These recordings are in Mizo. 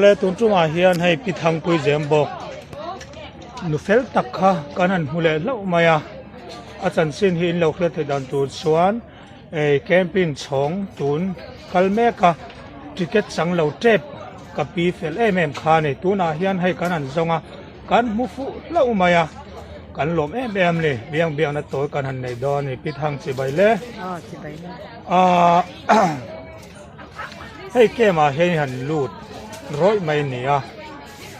Awle tun tumah hian hei Pi Thangpui zem bawk nu fel tak kha kan han hmu leh hlauh mai a, a chanchin hi in lo hriat theih dan tur chuan ei camping chhawng tun kal mek a ticket chang lo tep ka pi fel em em kha a ni tunah hian hei kan han zawng a kan hmu fuh hlauh mai a kan lawm em em a ni biang biakna tawi kan han nei dawn a ni Pi Thang chibai le. Aw chibai le. Ahh. Hei kem ah hian i han lut rawih mai a ni a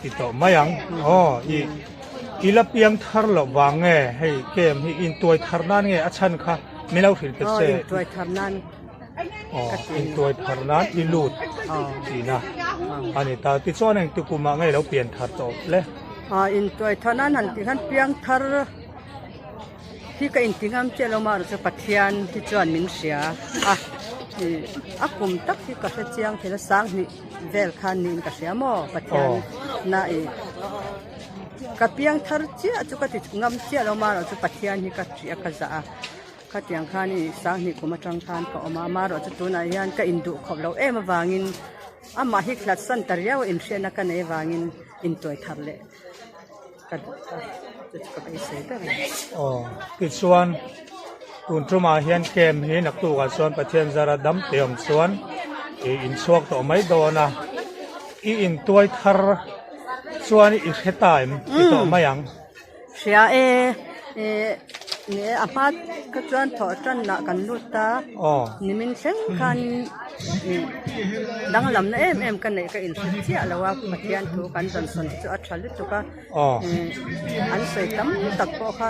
ti tawh mai ang aw i i la piang thar loh vang nge hei kem hi intuai thar nan nge a chhan kha min lo hrilh ta che aw intuai thar nan aw intuai thar nan i lut tihna a ni ta tichuan engti kum ah nge i lo pian thar tawh le aw intuai thar nan han tih khan piang thar. Hi ka inti ngam chiah lo mah chu Pathian hi chuan min hria a, ih a kum tak hi ka hre chiang thei lo sanghnih vel khan niin ka hria maw Pathian na ih ka piang thar chiah chu ka ti ngam chiah lo mah chu Pathian hi ka hria ka zah a, khatiang khan ih sanghnih kum atang khan ka awm a amaherawh chu tunah hian ka induh khawp loh em avangin amah hi hlat san ta riau a inhriatna ka nei avangin intuai thar leh. Ka duh ta chu chu ka beisei ber a ni. Aw tichuan tun tumah hian camp hi naktukah chuan Pathian zara dam teh awm chuan ih inchhuak tawh mai dawn a, i intuai thar chuan i hre ta em ti tawh mai ang. Hria e, ih ni e a hma kha chuan thawh tanah kan lut ta nimin thleng khan ih danglamna em em ka neih ka inhre chiah lo a Pathian thu kan rawn sawn te chu a tha lutuk a an sawi tam tak pawh kha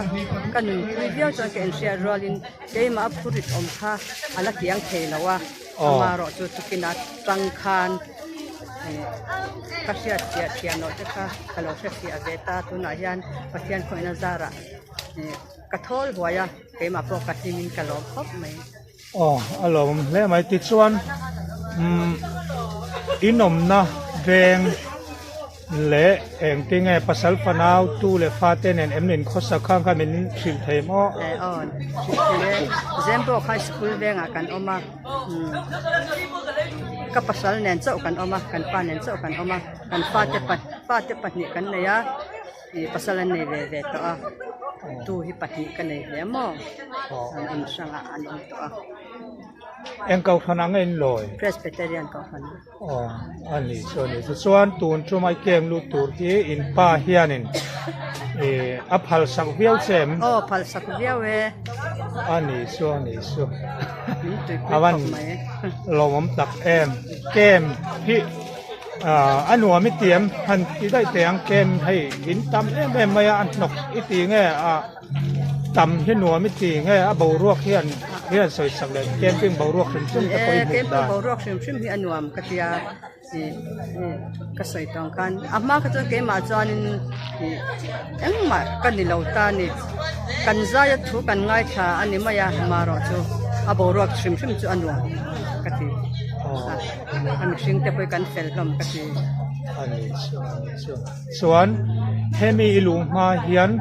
ka nunpui viau chuan ka inhriat rualin keimah a phurit awm kha a la kiang thei lo a amaherawh chu tukina tang khan ka hriat fiah thian loh te kha ka lo hre fiah ve ta tunah hian Pathian khawihna zarah ka thawl huai a keimah pawh ka hlimin ka lawm khawp mai. Aw a lawmawm hle mai tichuan umm inawmna veng leh engti nge pasal fanau tu leh fate nen em nin khawsak khan kha min hrilh thei maw? Eh aw hrilh thei e Zembawk High School vengah kan awm a umm ka pasal nen chauh kan awm a kan pa nen chauh kan awm a kan fate fate pahnih kan nei a. Ih pasal an nei ve ve tawh a tu hi pahnih ka nei ve maw an in hrangah an awm tawh a. Eng kohhran ang a in lawi? Presbyterian kohhran. Aw a ni chu a ni chu chuan tun tum a kem lut tur hi in pa hianin ih a phal sak viau che em? Aw phal sak viau e. A ni chu a ni chu a van lawmawm tak em kem hi. A nuam i ti em? Han ti daih teh ang kem hei in tam em em mai a, a hnawk i ti nge a tam hi nuam i ti nge a boruak hian hian sawi sak leh camping boruak hrim hrim te pawh i hmuh dan. Camping boruak hrim hrim hi a nuam ka tia ih ka sawi tawng khan a hma kha chuan keimah chuanin ih engmah ka ni lo ta a ni kan zaia thu kan ngaithla a ni mai a marawh chu a boruak hrim hrim chu a nuam ka ti. A mihring te pawh hi kan fel hlawm ka ti. A ni chu, a ni chu. Chuan hemi i luh hma hian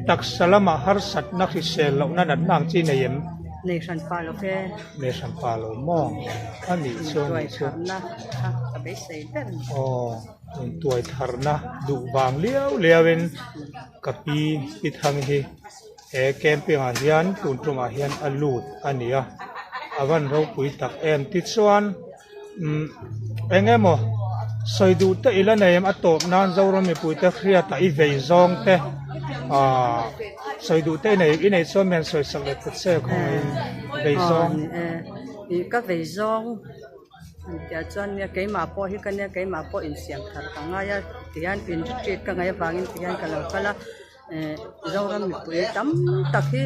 taksa lamah harsatna hrisel lohna natna ang chi nei em? Nei hran pah lo ve. Nei hran pah lo maw? A ni chu, a ni chu. Intuai tharna kha ka beisei ber a ni. Aw, intuai tharna duh vang liau liauin ka pi pi thang hi. He camping ah hian tun tumah hian a lut a ni a, a van ropui tak em tichuan umm eng emaw sawi duh te ila nei em a tawp nan Zoram mipui te hriat ah i vei zawng te ahh sawi duh te i nei i nei chuan mian sawi sak leh ta che khawngaihin vei zawng. Ih ka vei zawng tia chuan nia keimah pawh hi ka nia keimah pawh insiam thar ka ngai a tihian in retreat ka ngaih avangin tihian ka lo kal a. Zoram mipui tam tak hi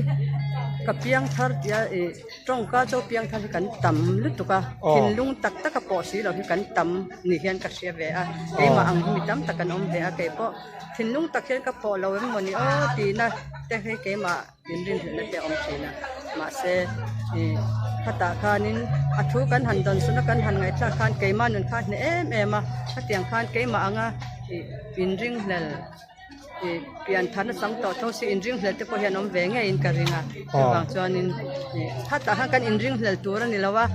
ka piang thar tia ih tawngka chu piang thar hi kan tam lutuk a thinlung tak tak a pawh si lo hi kan tam ni hian ka hria ve a keimah ang hi mi tam tak an awm ve a keipawh thinlung tak hian ka pawh lo em mawni aw tihna te hi keimah min rinhlelhna te a awm thin a mahse ih khatah khanin a thu kan han dawn suna kan han ngaihthlak khan keimah nun kha a hneh em em a khatiang khan keimah anga ih inringhlel. Ih pian tharna chang tawh tho si inringhlel te pawh hian awm ve ngeiin ka ring a chuvang chuanin ih khatah khan kan inringhlel tur a ni lo a.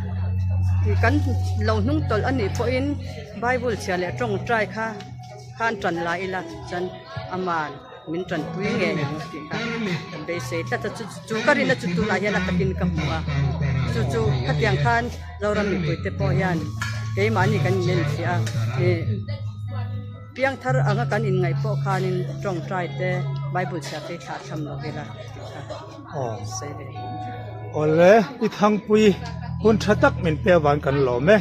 Kan lo hnung tawlh a nih pawhin Bible chhia leh tawngtai kha khan tan la ila chuan aman min tanpui ngei ang tih kha ka beisei tlat a. Chu ka rinna chu tunah hian a takin ka hmu a, chu chu khatiang khan Zoram mipuite pawh hian keimahni kan inenfiah a, ih piang thar anga kan inngaih pawh khanin tawngtai te Bible chhiar te hi thlah tham lo ila tih kha sawi ve. Awle, i thangpui hun tha tak min pe avang kan lawm e.